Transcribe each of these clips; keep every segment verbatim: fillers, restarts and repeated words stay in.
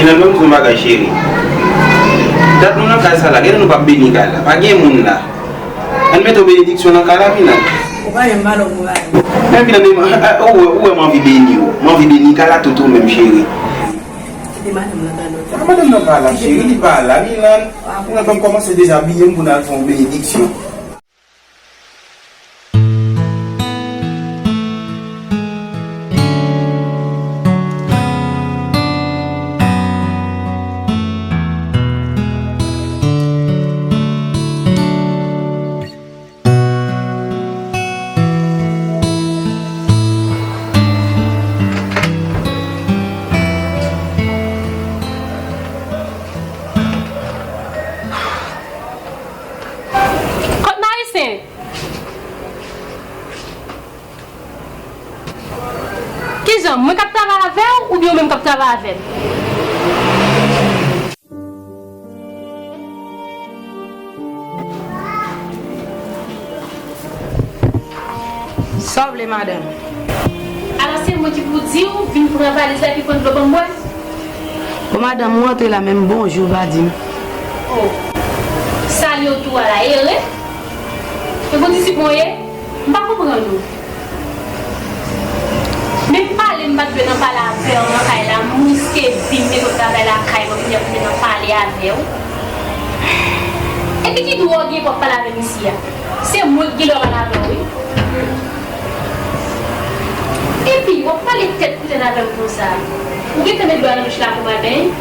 Milan, ban m di w yon bagay, cheri. Dat nou nan kay sa la, genlè nou p ap beni kay la. Pa gen moun la. Ann mete yon benediksyon nan kay la, Milan. Ou pa janm pale w pou bagay. Men Milan, men, ou wè, ou wè m anvi beni w. M anvi beni kay la tout ou menm, cheri. Kite madanm nan pa la. Madanm nan pa la, cheri, li pa la, Milan. Milan, ban m kòmanse dezabiye m pou n al fè yon benediksyon. Kot Marie Sainte? Kijan? Mwen k ap travay avè w oubyen ou menm k ap travay avè m? Sa w vle, madanm? Alò, se mwen ki pou di w vin pran valiz la epi pran dlo ban m bwè? Bon, madanm, ou antre la, menm bonjou w pa di m. Oh. Salye w tou a la, ere? E bon disip mwen ye? M pa konprann ou. Menm pale m pa t dwe nan pale avè w nan kay la, m riske vi m mete w travay lakay mwen, kounye a pou m te nan pale avè w. Epi ki dwa w gen pou w ap pale avè m isi a? Se mwen ki gen dwa pale avè w, wi. Epi, w ap pale tèt kouten avè m konsa. Ou gentan met dlo a nan douch la pou maten?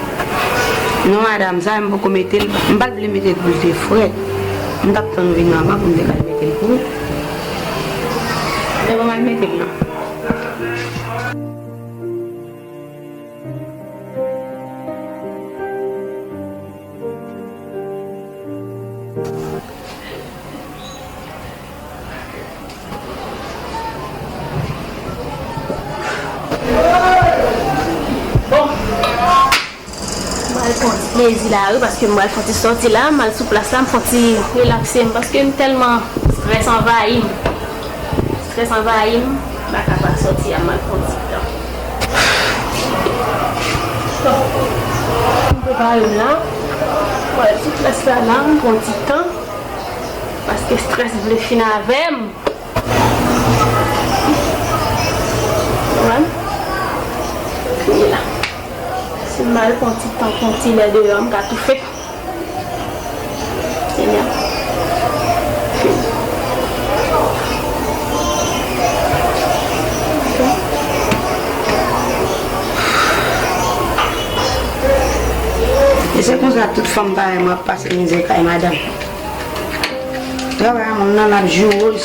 Non, madanm, sa m poko mete l. M pa t vle mete l pou l te frèt. M t ap tann ou vin anvan pou m te ka al mete l pou ou. Men ban m al mete l non. Bon. M pral pran ti plezi la, wi, paske m pral fè ti sòti la, m al sou plas la, m fè ti relakse m, paske m tèlman strès anvayi m. Strès anvayi m, m pa ka pa sòti a, m al pran ti tan. Bon. M prepare m la, m al sou plas la la, m pran ti tan, paske strès vle fin avè m. Wè. Kounye la. Si m al pran ti tan, pran ti lè deyò, m ka toufe. Senyè. E se konsa tout fanm parèy mwen ap pase mizè kay madanm. Travay a moun nan, l ap joure w.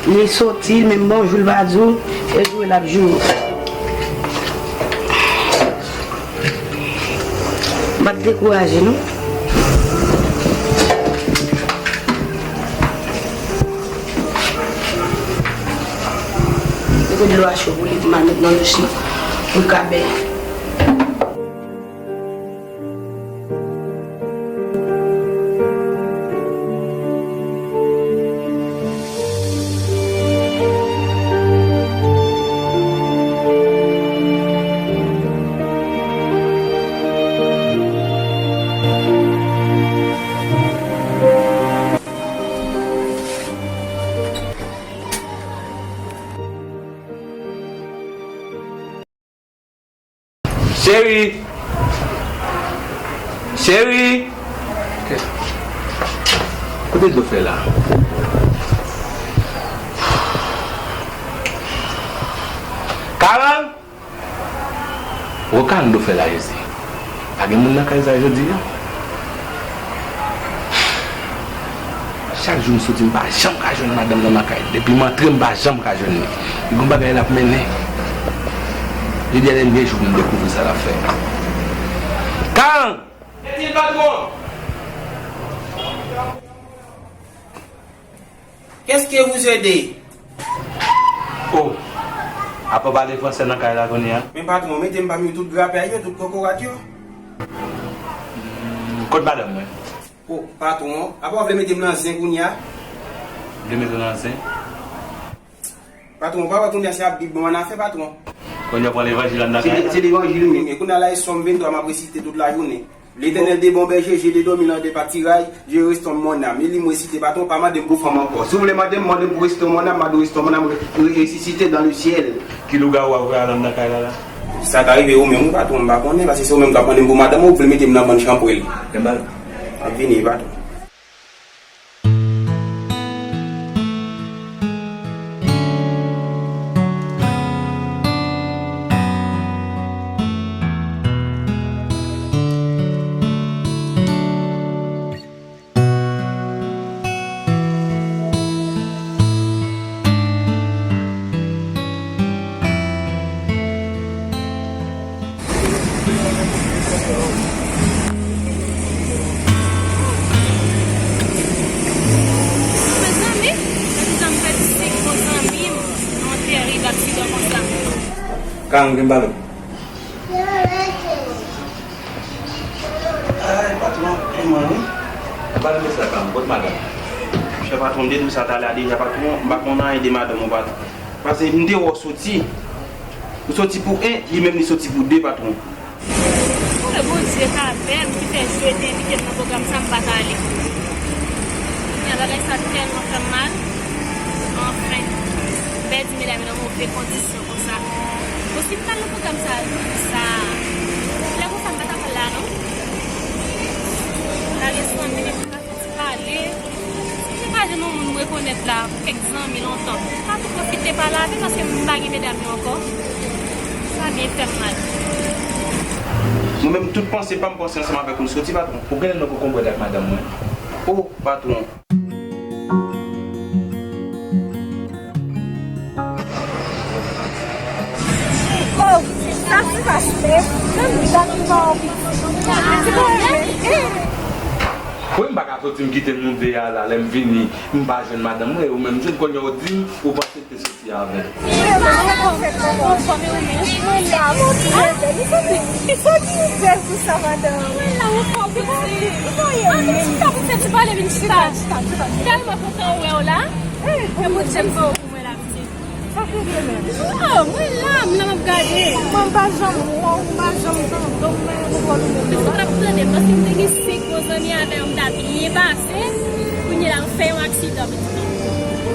Li soti, li menm bonjou l pa di w, e joure l ap joure w. M pa t dekouraje non. Mete dlo a cho pou li, pou m al met nan douch lan, pou l ka bèy. Cheri! Cheri! Kote dlo fè la? Karan! Ou ka dlo fè la, Jezi. Pa gen moun nan kay sa jodi a. Chak jou m soti, m pa janm ka jwenn madanm nan lakay. Depi m antre, m pa janm ka jwenn li. Li gon bagay l ap mennen. Jodi a dènye jou pou m dekouvri sa l ap fè. Karan! Kèt patwon! Qu'est-ce que vous aidez? Oh, apa w pale fransè nan kay la kounye a? Men patwon, mete m pami tout grapyay yo, tout kokorat yo. Kot madanm mwen? Oh, patwon, apa w vle mete m nan zen kounye a? M vle mete w nan zen? Patwon, ou pa wè kounye a se ap bib bon annafè, patwon. Kounye a pran levanjil anndan kay la. Se levanjil, wi. Men kounye a la, e Sòm venntwa m ap resite tout lajounen. L'Éternel de bon berger, je le domine dans des pâturages, je restaure mon âme. E li m resite, patwon, pa mande m pou fanm ankò. Si w vle mande m, mande m pou restaure mon âme, m a dwe restaure mon âme, ressuscité dans le ciel. Ki lougawou a voye al anndan kay la la? Sa ka rive ou menm, wi, patwon, m pa konnen, paske se ou menm k ap mande m pou madanm ou, ou vle mete m nan bann chanpwèl. Ap vini, patwon. Mezanmi, mezanmi, pèdi senk bon zanmi m nan yon tèrib aksidan konsa. Karen, vin pale. Ay, patwon, kòman wi? Pale mesye la, Karen, kot madanm? Monchè patwon, m te di w sa talè a deja, patwon, m pa konn anyen de madanm ou, patwon. Paske m te wè w soti. Ou soti pou en, li menm li soti pou de, patwon. Mwen, Bondye ka bèl, ki fè Dye te envite m nan pwogram sa, m pa t ale. Kounye a, bagay sa tèlman fè m mal. Anfen, m pèdi medam yo nan move kondisyon konsa. Bon, si m t al nan pwogram sa, sa, lè konsa m pa t ap al la, non. Lage sou anvi, men m ka fè ti pale. Si m te pa jwenn yon moun m rekonèt la, kèk zanmi lontan, m ka tou pwofite pale avè l paske m pa gen medam yo ankò. Sa byen fè m mal. Mwen menm, tout panse pa m panse ansanm avèk ou, m soti, patwon. Ou genlè nan konkonbrèd ak madanm mwen. O, patwon. Oh, sa ti pase. Menm dat m pa anvi. Ti pa renmen. Wi, m pa ka soti, m kite nou de a la, lè m vini, m pa jwenn madanm mwen, ou menm jwenn, kounye a w di m, ou panse te soti avè l. Mwen la, mwen la, ou fò piti. An, ti ta pou fè ti pale, vin chita. Tèlman kontan wè w la. E Bondye m fè w pou mwen la, pitit. Sa fè byen menm. Oh, mwen la, m la, m ap gade. Mwen m pa janm wè w, m pa janm tande w, mwen konprann ou menm non. Ou t ap tande m, paske m te gen senk bon zanmi avè w, m t ap byen pase. Kounye a la, m fè yon aksidan, pitit mwen.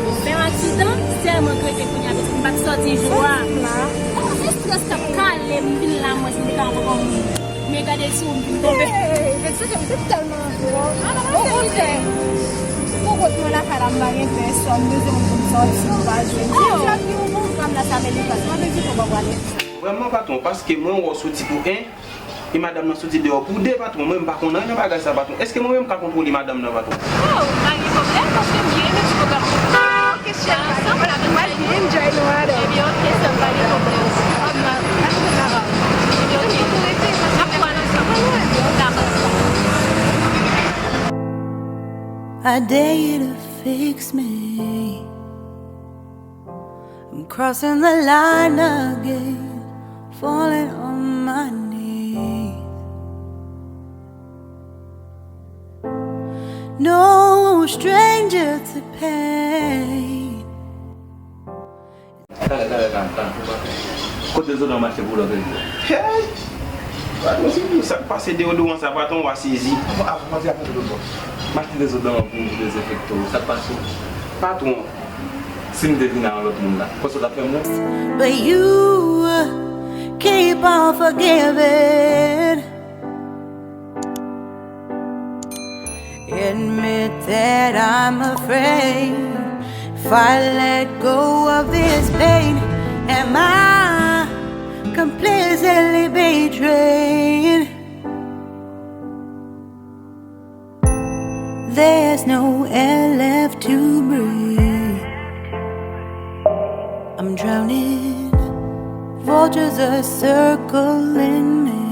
M fè yon aksidan, m tèlman regrete kounye a, pitit, m pa t sòti jou a. Sa w la? Oh, se estrès k ap kale m, m vin la, mwen, si m te ka wè yon moun. Men gade sou m vin tonbe. Hey, Vèt, se jan m te tèlman anvi w. Okontrè, pou kot mwen lakay la, m pa gen pèsòn, m bezwen moun pou m sòti, m pa jwenn. Jodi a, ki yon bon pwogram la, sa vle di pase. Mwen bezwen pou w prale. Vrèman, patwon, paske mwen wè w soti pou en, e madanm nan soti deyò pou de, patwon. Mwen, m pa konn anyen nan bagay sa, patwon. Èske mwen menm m ka kontwole madanm nan, patwon? Oh, pa gen pwoblèm, paske m byen renmen ti pwogram. Enjoy nou, madam. Ebyen, ok, sè m, pa gen pwoblèm. Ebyen, ok. N ap pran ansanm. Dakò. I dare you to fix me. I'm crossing the line again, falling on my knees. No stranger to pain. Talè, talè, talè, talè. Kote dezodoran m achte pou lòt jou? Hey! Patwon, se pou sa k pase deyodoran sa, patwon, w a sezi. Avan, avan, avan, avan, avan. M achte dezodoran pou m, pou dezenfekte w. Sa k pase? Patwon. Si m te vin a yon lòt moun la, w panse w t ap fè m wont? But you keep on forgiving. Admit that I'm afraid. If I let go of this pain, am I completely betrayed? There's no air left to breathe. I'm drowning. Vultures are circling me.